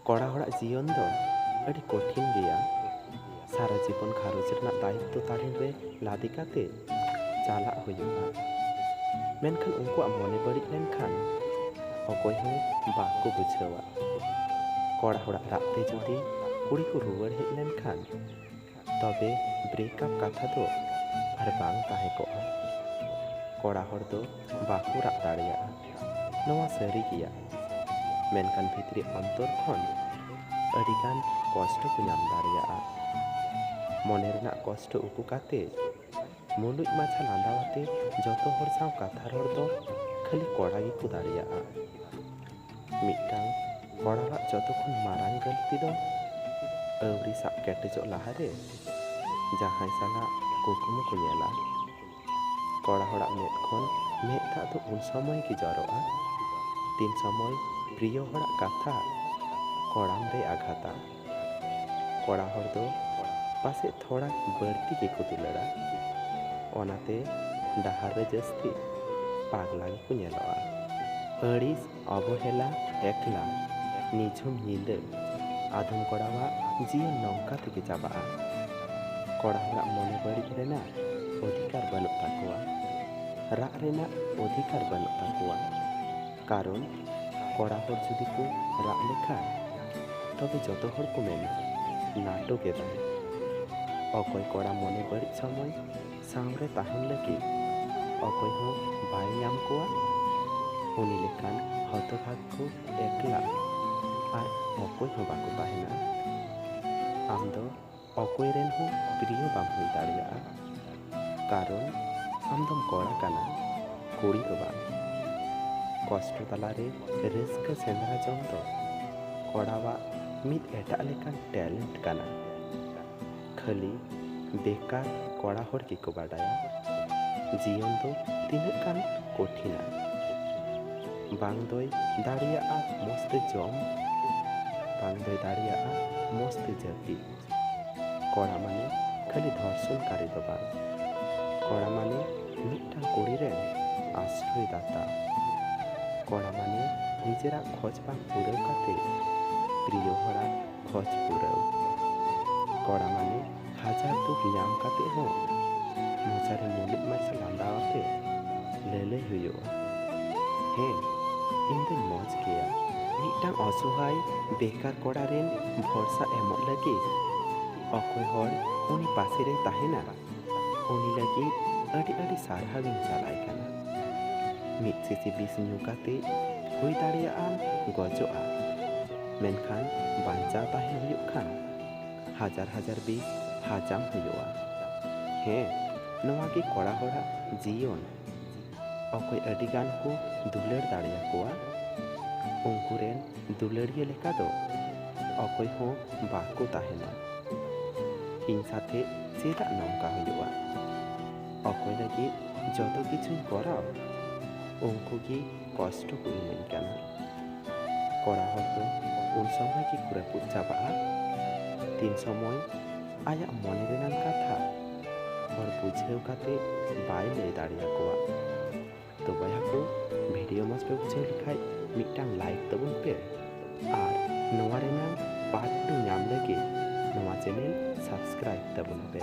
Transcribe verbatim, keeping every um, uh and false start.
ᱠᱚᱲᱟ ᱦᱚᱲᱟᱜ ᱡᱤᱭᱚᱱ ᱫᱚ ᱟᱹᱰᱤ ᱠᱚᱴᱷᱤᱱ ᱜᱮᱭᱟ᱾ ᱥᱟᱨᱟ ᱡᱤᱵᱚᱱ ᱜᱷᱟᱨᱚᱸᱡᱽ ᱨᱮᱱᱟᱜ ᱫᱟᱭᱤᱛᱛᱚ ᱛᱟᱨᱮᱱ ᱨᱮ ᱞᱟᱫᱮ ᱠᱟᱛᱮ ᱪᱟᱞᱟᱜ ᱦᱩᱭᱩᱜᱼᱟ᱾ ᱢᱮᱱᱠᱷᱟᱱ ᱩᱱᱠᱩᱣᱟᱜ ᱢᱚᱱᱮ ᱵᱟᱹᱲᱤᱡ ᱞᱮᱱᱠᱷᱟᱱ ᱚᱠᱚᱭ ᱦᱚᱸ ᱵᱟᱠᱚ ᱵᱩᱡᱷᱟᱹᱣᱟ᱾ ᱠᱚᱲᱟ ᱦᱚᱲᱟᱜ ᱨᱟᱜ ᱛᱮ ᱡᱩᱫᱤ ᱠᱩᱲᱤ ᱠᱚ ᱨᱩᱣᱟᱹᱲ ᱦᱮᱡ ᱞᱮᱱᱠᱷᱟᱱ ᱛᱚᱵᱮ ᱵᱨᱮᱠᱟᱯ ᱠᱟᱛᱷᱟ ᱫᱚ ᱟᱨ ᱵᱟᱝ ᱛᱟᱦᱮᱸ ᱠᱚᱜᱼᱟ᱾ ᱠᱚᱲᱟ ᱦᱚᱲ ᱫᱚ ᱵᱟᱠᱚ ᱨᱟᱜ ᱫᱟᱲᱮᱭᱟᱜᱼᱟ, ᱱᱚᱣᱟ ᱥᱟᱹᱨᱤ ᱜᱮᱭᱟ᱾ ᱢᱮᱱᱠᱷᱟᱱ ᱵᱷᱤᱛᱨᱤ ᱚᱱᱛᱚᱨ ᱠᱷᱚᱱ ᱟᱹᱰᱤᱜᱟᱱ ᱠᱚᱥᱴᱚ ᱠᱚ ᱧᱟᱢ ᱫᱟᱲᱮᱭᱟᱜᱼᱟ᱾ ᱢᱚᱱᱮ ᱨᱮᱱᱟᱜ ᱠᱚᱥᱴᱚ ᱩᱠᱩ ᱠᱟᱛᱮ ᱢᱩᱞᱩᱡ ᱢᱟᱪᱷᱟ ᱞᱟᱸᱫᱟᱣᱟᱛᱮ ᱡᱚᱛᱚ ᱦᱚᱲ ᱥᱟᱶ ᱠᱟᱛᱷᱟ ᱨᱚᱲ ᱫᱚ ᱠᱷᱟᱹᱞᱤ ᱠᱚᱲᱟ ᱜᱮᱠᱚ ᱫᱟᱲᱮᱭᱟᱜᱼᱟ᱾ ᱢᱤᱫᱴᱟᱝ ᱠᱚᱲᱟᱣᱟᱜ ᱡᱚᱛᱚ ᱠᱷᱚᱱ ᱢᱟᱨᱟᱝ ᱜᱟᱹᱞᱛᱤ ᱫᱚ ᱟᱹᱣᱨᱤ ᱥᱟᱵ ᱠᱮᱴᱮᱡᱚᱜ ᱞᱟᱦᱟᱨᱮ ᱡᱟᱦᱟᱸᱭ ᱥᱟᱞᱟᱜ ᱠᱩᱠᱢᱩ ᱠᱚ ᱧᱮᱞᱟ᱾ ᱠᱚᱲᱟ ᱦᱚᱲᱟᱜ ᱢᱮᱫ ᱠᱷᱚᱱ ᱢᱮᱫ ᱫᱟᱜ ᱫᱚ ᱩᱱ ᱥᱚᱢᱚᱭ ᱜᱮ ᱡᱚᱨᱚᱜᱼᱟ, ᱛᱤᱱ ᱥᱚᱢᱚᱭ ᱯᱨᱤᱭᱚ ᱦᱚᱲᱟᱜ ᱠᱟᱛᱷᱟ ᱠᱚᱲᱟᱢ ᱨᱮ ᱟᱜᱷᱟᱛᱟ᱾ ᱠᱚᱲᱟ ᱦᱚᱲ ᱫᱚ ᱯᱟᱥᱮᱡ ᱛᱷᱚᱲᱟ ᱵᱟᱹᱲᱛᱤ ᱜᱮᱠᱚ ᱫᱩᱞᱟᱹᱲᱟ, ᱚᱱᱟᱛᱮ ᱰᱟᱦᱟᱨ ᱨᱮ ᱡᱟᱹᱥᱛᱤ ᱯᱟᱜᱽᱞᱟ ᱜᱮᱠᱚ ᱧᱮᱞᱚᱜᱼᱟ᱾ ᱟᱹᱲᱤᱥ, ᱚᱵᱚᱦᱮᱞᱟ, ᱮᱠᱞᱟ, ᱱᱤᱡᱷᱩᱢ ᱧᱤᱫᱟᱹ, ᱟᱫᱚᱢ ᱠᱚᱲᱟᱣᱟᱜ ᱡᱤᱭᱚᱱ ᱱᱚᱝᱠᱟ ᱛᱮᱜᱮ ᱪᱟᱵᱟᱜᱼᱟ᱾ ᱠᱚᱲᱟ ᱦᱚᱲᱟᱜ ᱢᱚᱱᱮ ᱵᱟᱹᱲᱤᱡ ᱨᱮᱱᱟᱜ ᱚᱫᱷᱤᱠᱟᱨ ᱵᱟᱹᱱᱩᱜ ᱛᱟᱠᱚᱣᱟ, ᱨᱟᱜ ᱨᱮᱱᱟᱜ ᱚᱫᱷᱤᱠᱟᱨ ᱵᱟᱹᱱᱩᱜ ᱛᱟᱠᱚᱣᱟ᱾ ᱠᱟᱨᱚᱱ ᱠᱚᱲᱟ ᱦᱚᱲ ᱡᱩᱫᱤ ᱠᱚ ᱨᱟᱜ ᱞᱮᱠᱷᱟᱱ ᱛᱚᱵᱮ ᱡᱚᱛᱚ ᱦᱚᱲ ᱠᱚ ᱢᱮᱱᱟ, "ᱱᱟᱴᱚᱠ ᱮᱫᱟᱭ᱾" ᱚᱠᱚᱭ ᱠᱚᱲᱟ ᱢᱚᱱᱮ ᱵᱟᱹᱲᱤᱡ ᱥᱚᱢᱚᱭ ᱥᱟᱶᱨᱮ ᱛᱟᱦᱮᱱ ᱞᱟᱹᱜᱤᱫ ᱚᱠᱚᱭ ᱦᱚᱸ ᱵᱟᱭ ᱧᱟᱢ ᱠᱚᱣᱟ, ᱩᱱᱤ ᱞᱮᱠᱟᱱ ᱦᱚᱛᱚᱵᱷᱟᱜᱽ ᱠᱚ ᱮᱠᱞᱟ ᱟᱨ ᱚᱠᱚᱭ ᱦᱚᱸ ᱵᱟᱠᱚ ᱛᱟᱦᱮᱱᱟ᱾ ᱟᱢ ᱫᱚ ᱚᱠᱚᱭ ᱨᱮᱱ ᱦᱚᱸ ᱯᱨᱤᱭᱚ ᱵᱟᱢ ᱦᱩᱭ ᱫᱟᱲᱮᱭᱟᱜᱼᱟ, ᱠᱟᱨᱚᱱ ᱟᱢ ᱫᱚᱢ ᱠᱚᱲᱟ ᱠᱟᱱᱟ, ᱠᱩᱲᱤ ᱫᱚ ᱵᱟᱝ᱾ ᱠᱚᱥᱴᱚ ᱛᱟᱞᱟᱨᱮ ᱨᱟᱹᱥᱠᱟᱹ ᱥᱮᱸᱫᱽᱨᱟ ᱡᱚᱝ ᱫᱚ ᱠᱚᱲᱟᱣᱟᱜ ᱢᱤᱫ ᱮᱴᱟᱜ ᱞᱮᱠᱟᱱ ᱴᱮᱞᱮᱱᱴ ᱠᱟᱱᱟ᱾ ᱠᱷᱟᱹᱞᱤ ᱵᱮᱠᱟᱨ ᱠᱚᱲᱟ ᱦᱚᱲ ᱜᱮᱠᱚ ᱵᱟᱰᱟᱭᱟ ᱡᱤᱭᱚᱱ ᱫᱚ ᱛᱤᱱᱟᱹᱜ ᱜᱟᱱ ᱠᱚᱴᱷᱤᱱᱟ᱾ ᱵᱟᱝ ᱫᱚᱭ ᱫᱟᱲᱮᱭᱟᱜᱼᱟ ᱢᱚᱡᱽ ᱛᱮ ᱡᱚᱢ, ᱵᱟᱝ ᱫᱚᱭ ᱫᱟᱲᱮᱭᱟᱜᱼᱟ ᱢᱚᱡᱽ ᱛᱮ ᱡᱟᱹᱯᱤᱫ᱾ ᱠᱚᱲᱟ ᱢᱟᱱᱮ ᱠᱷᱟᱹᱞᱤ ᱫᱷᱚᱨᱥᱚᱱᱠᱟᱨᱤ ᱫᱚ ᱵᱟᱝ, ᱠᱚᱲᱟ ᱢᱟᱱᱮ ᱢᱤᱫᱴᱟᱝ ᱠᱩᱲᱤ ᱨᱮᱱ ᱟᱥᱨᱚᱭ ᱫᱟᱛᱟ᱾ ᱠᱚᱲᱟ ᱢᱟᱱᱮ ᱱᱤᱡᱮᱨᱟᱜ ᱠᱷᱚᱡᱽ ᱵᱟᱝ ᱯᱩᱨᱟᱹᱣ ᱠᱟᱛᱮ ᱯᱨᱤᱭᱚ ᱠᱚᱪ ᱯᱩᱨᱟᱹᱣ᱾ ᱠᱚᱲᱟ ᱢᱟᱱᱮ ᱦᱟᱡᱟᱨ ᱫᱩᱠ ᱧᱟᱢ ᱠᱟᱛᱮ ᱦᱚᱸ ᱢᱚᱪᱟᱨᱮ ᱢᱩᱞᱩᱡ ᱢᱟᱪᱷᱟ ᱞᱟᱸᱫᱟ ᱟᱛᱮ ᱞᱟᱹᱞᱟᱹᱭ ᱦᱩᱭᱩᱜᱼᱟ᱾ ᱦᱮᱸ, ᱤᱧ ᱫᱚᱧ ᱢᱚᱡᱽ ᱜᱮᱭᱟ᱾ ᱢᱤᱫᱴᱟᱝ ᱚᱥᱚᱦᱟᱭ ᱵᱮᱠᱟᱨ ᱠᱚᱲᱟ ᱨᱮᱱ ᱵᱷᱚᱨᱥᱟ ᱮᱢᱚᱜ ᱞᱟᱹᱜᱤᱫ ᱚᱠᱚᱭ ᱦᱚᱲ ᱩᱱᱤ ᱯᱟᱥᱮ ᱨᱮᱭ ᱛᱟᱦᱮᱱᱟ, ᱩᱱᱤ ᱞᱟᱹᱜᱤᱫ ᱟᱹᱰᱤ ᱟᱹᱰᱤ ᱥᱟᱨᱦᱟᱣᱤᱧ ᱪᱟᱞᱟᱭ ᱠᱟᱱᱟ᱾ ᱢᱤᱫ ᱥᱤᱥᱤ ᱵᱤᱥ ᱧᱩ ᱠᱟᱛᱮ ᱦᱩᱭ ᱫᱟᱲᱮᱭᱟᱜᱼᱟᱢ ᱜᱚᱡᱚᱜᱼᱟ, ᱢᱮᱱᱠᱷᱟᱱ ᱵᱟᱧᱪᱟᱣ ᱛᱟᱦᱮᱸ ᱦᱩᱭᱩᱜ ᱠᱷᱟᱱ ᱦᱟᱡᱟᱨ ᱦᱟᱡᱟᱨ ᱵᱤᱥ ᱦᱟᱡᱟᱢ ᱦᱩᱭᱩᱜᱼᱟ᱾ ᱦᱮᱸ, ᱱᱚᱣᱟ ᱜᱮ ᱠᱚᱲᱟ ᱦᱚᱲᱟᱜ ᱡᱤᱭᱚᱱ᱾ ᱚᱠᱚᱭ ᱟᱹᱰᱤ ᱜᱟᱱ ᱠᱚ ᱫᱩᱞᱟᱹᱲ ᱫᱟᱲᱮᱭᱟᱠᱚᱣᱟ, ᱩᱱᱠᱩ ᱨᱮᱱ ᱫᱩᱞᱟᱹᱲᱤᱭᱟᱹ ᱞᱮᱠᱟ ᱫᱚ ᱚᱠᱚᱭ ᱦᱚᱸ ᱵᱟᱠᱚ ᱛᱟᱦᱮᱱᱟ᱾ ᱤᱧ ᱥᱟᱛᱮ ᱪᱮᱫᱟᱜ ᱱᱚᱝᱠᱟ ᱦᱩᱭᱩᱜᱼᱟ? ᱚᱠᱚᱭ ᱞᱟᱹᱜᱤᱫ ᱡᱚᱛᱚ ᱠᱤᱪᱷᱩᱧ ᱠᱚᱨᱟᱣ, ᱩᱱᱠᱩ ᱜᱮ ᱠᱚᱥᱴᱚ ᱠᱚ ᱤᱢᱟᱹᱧ ᱠᱟᱱᱟ᱾ ᱠᱚᱲᱟ ᱦᱚᱲ ᱫᱚ ᱩᱱ ᱥᱚᱢᱚᱭ ᱜᱮ ᱠᱚ ᱨᱟᱹᱯᱩᱫ ᱪᱟᱵᱟᱜᱼᱟ, ᱛᱤᱱ ᱥᱚᱢᱚᱭ ᱟᱭᱟᱜ ᱢᱚᱱᱮ ᱨᱮᱱᱟᱜ ᱠᱟᱛᱷᱟ ᱦᱚᱲ ᱵᱩᱡᱷᱟᱹᱣ ᱠᱟᱛᱮ ᱵᱟᱭ ᱞᱟᱹᱭ ᱫᱟᱲᱮᱭᱟᱠᱚᱣᱟ᱾ ᱛᱚ ᱵᱚᱭᱦᱟ ᱠᱚ, ᱵᱷᱤᱰᱤᱭᱳ ᱢᱚᱡᱽ ᱯᱮ ᱵᱩᱡᱷᱟᱹᱣ ᱞᱮᱠᱷᱟᱡ ᱢᱤᱫᱴᱟᱝ ᱞᱟᱭᱤᱠ ᱛᱟᱵᱚᱱ ᱯᱮ, ᱟᱨ ᱱᱚᱣᱟ ᱨᱮᱱᱟᱜ ᱯᱟᱨᱴ ᱴᱩ ᱧᱟᱢ ᱞᱟᱹᱜᱤᱫ ᱱᱚᱣᱟ ᱪᱮᱱᱮᱞ ᱥᱟᱵᱥᱠᱨᱟᱭᱤᱵ ᱛᱟᱵᱚᱱ ᱯᱮ᱾